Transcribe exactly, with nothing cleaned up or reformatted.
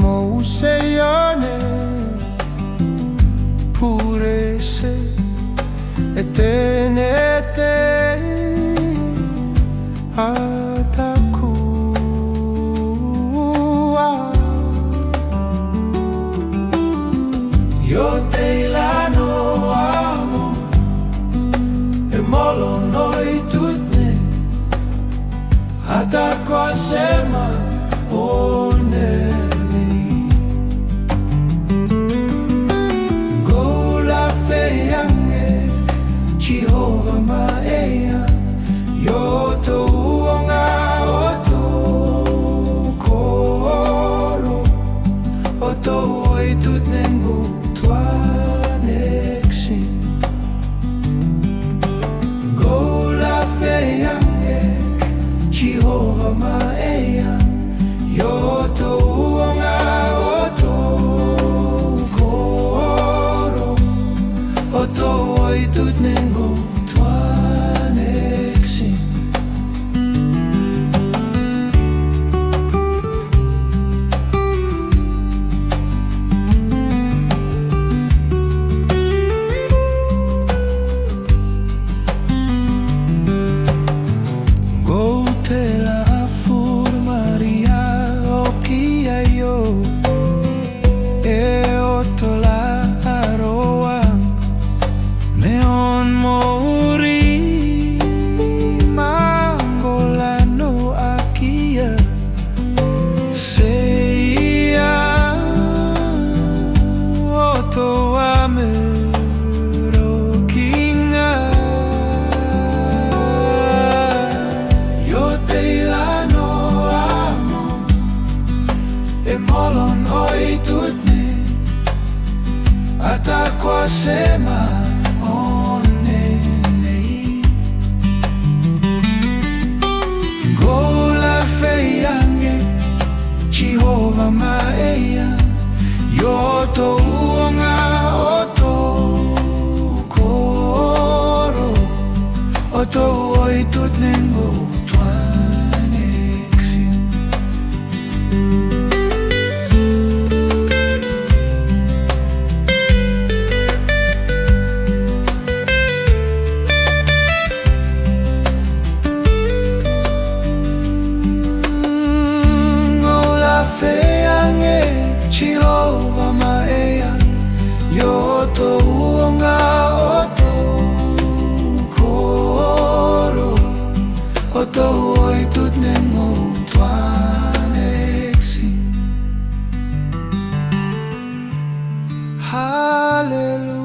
Mouse ane purese e tenete atakua. Yo te ilano amo e molo noi tutne atakua sema o neni. Go la feange Jihova Maea, yo to uonga o to koro, o to oi tutne ngo twanek sin. Go la feange Jihova Maea, yo to uonga o to koro, o to oi tutne ngo twanek sin. Go tela a fur Maria o kia yo e oto la aroa neon mori mangola no akia. Seia oto a mero kinga. Yo te ilano amo e molon oi tutne atakua sema o neni. Go la feange Jihova Maea, yo to uonga o to koro, o to oi tutne ngo twanek sin. Go la feange Jihova Maea, yo to uonga o to koro, o to oi tutne ngo twanek sin. Haleluya.